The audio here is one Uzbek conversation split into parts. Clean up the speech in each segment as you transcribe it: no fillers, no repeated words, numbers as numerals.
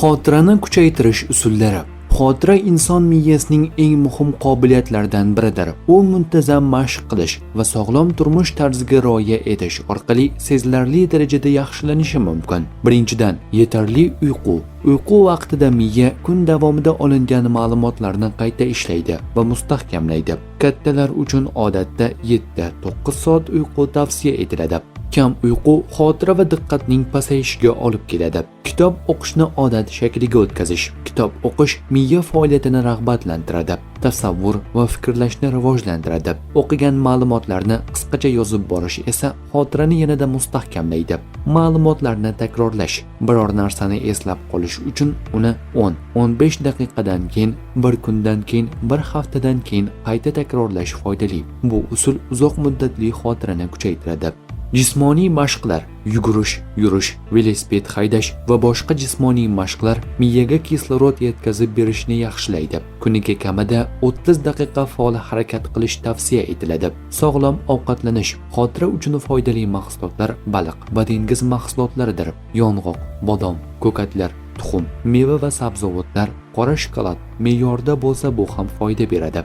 Xotirani kuchaytirish usullari. Xotira inson miyasining eng muhim qobiliyatlaridan biridir. U muntazam mashq qilish va sog'lom turmush tarziga rioya etish orqali sezilarli darajada yaxshilanishi mumkin. Birinchidan, yetarli uyqu. Uyqu vaqtida miya kun davomida olingan ma'lumotlarni qayta ishlaydi va mustahkamlaydi. Kattalar uchun odatda 7-9 soat uyqu tavsiya etiladi. Kam uyqu xotira va diqqatning pasayishiga olib keladi. Kitob o'qishni odat shakliga o'tkazish. Kitob o'qish miya faoliyatini rag'batlantiradi, tasavvur va fikrlashni rivojlantiradi. O'qigan ma'lumotlarni qisqacha yozib borish esa xotirani yanada mustahkamlaydi. Ma'lumotlarni takrorlash. Biror narsani eslab qolish uchun uni 10-15 daqiqadan keyin, bir kundan keyin, bir haftadan keyin qayta takrorlash foydali. Bu usul uzoq muddatli xotirani kuchaytiradi. Jismoniy mashqlar: yugurish, yurish, velosiped haydash va boshqa jismoniy mashqlar miyaga kislorod yetkazib berishni yaxshilaydi. Kuniga kamida 30 daqiqa faol harakat qilish tavsiya etiladi. Sog'lom ovqatlanish. Xotira uchun foydali mahsulotlar baliq va dengiz mahsulotlaridir. Yong'oq, bodom, ko'katlar, tuxum, meva va sabzavotlar, qora shokolad me'yorda bo'lsa, bu ham foyda beradi.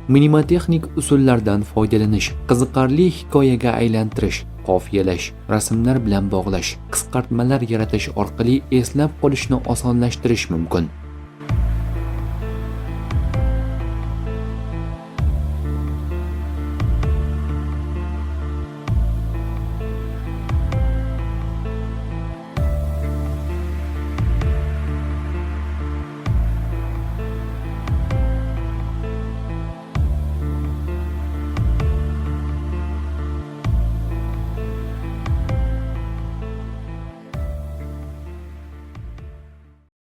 Mnemotexnik usullardan foydalanish: qiziqarli hikoyaga aylantirish, qofiyalash, rasmlar bilan bog'lash, qisqartmalar yaratish orqali eslab qolishni osonlashtirish mumkin.